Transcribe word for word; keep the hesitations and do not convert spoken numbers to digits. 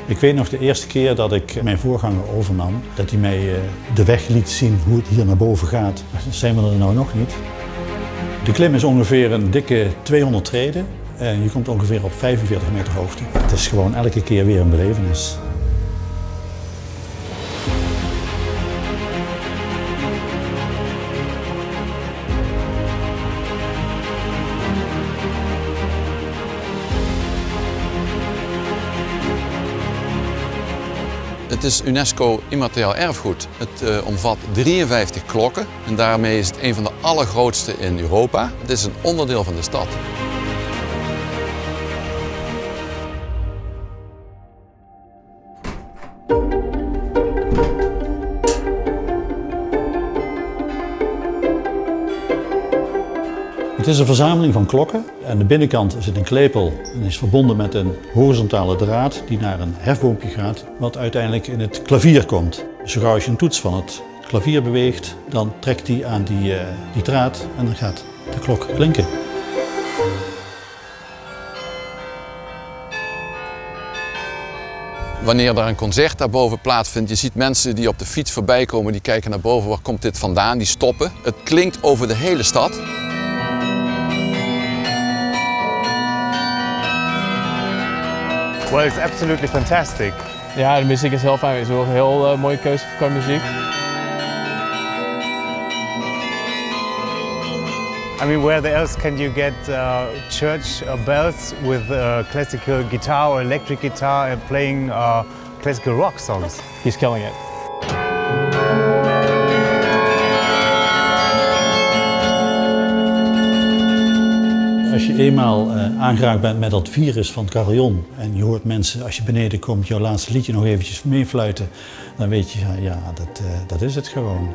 Ik weet nog de eerste keer dat ik mijn voorganger overnam, dat hij mij, eh, de weg liet zien hoe het hier naar boven gaat. Zijn we er nou nog niet? De klim is ongeveer een dikke tweehonderd treden en je komt ongeveer op vijfenveertig meter hoogte. Het is gewoon elke keer weer een belevenis. Het is UNESCO immaterieel erfgoed. Het, eh, omvat drieënvijftig klokken en daarmee is het een van de allergrootste in Europa. Het is een onderdeel van de stad. Het is een verzameling van klokken. Aan de binnenkant zit een klepel en is verbonden met een horizontale draad die naar een hefboompje gaat, wat uiteindelijk in het klavier komt. Dus zo gauw als je een toets van het klavier beweegt, dan trekt die aan die, eh, die draad en dan gaat de klok klinken. Wanneer er een concert daarboven plaatsvindt, je ziet mensen die op de fiets voorbij komen, die kijken naar boven, waar komt dit vandaan? Die stoppen. Het klinkt over de hele stad. Well, it's absolutely fantastic. Ja, de muziek is heel fijn. Het is wel een heel, eh, mooie keuze qua muziek. I mean, where else can you get, uh, church, uh, bells with, uh, classical guitar or electric guitar and playing, uh, classical rock songs? He's killing it. Als je eenmaal, eh, aangeraakt bent met dat virus van het carillon en je hoort mensen, als je beneden komt, jouw laatste liedje nog eventjes meefluiten, dan weet je, ja, ja, dat, eh, dat is het gewoon.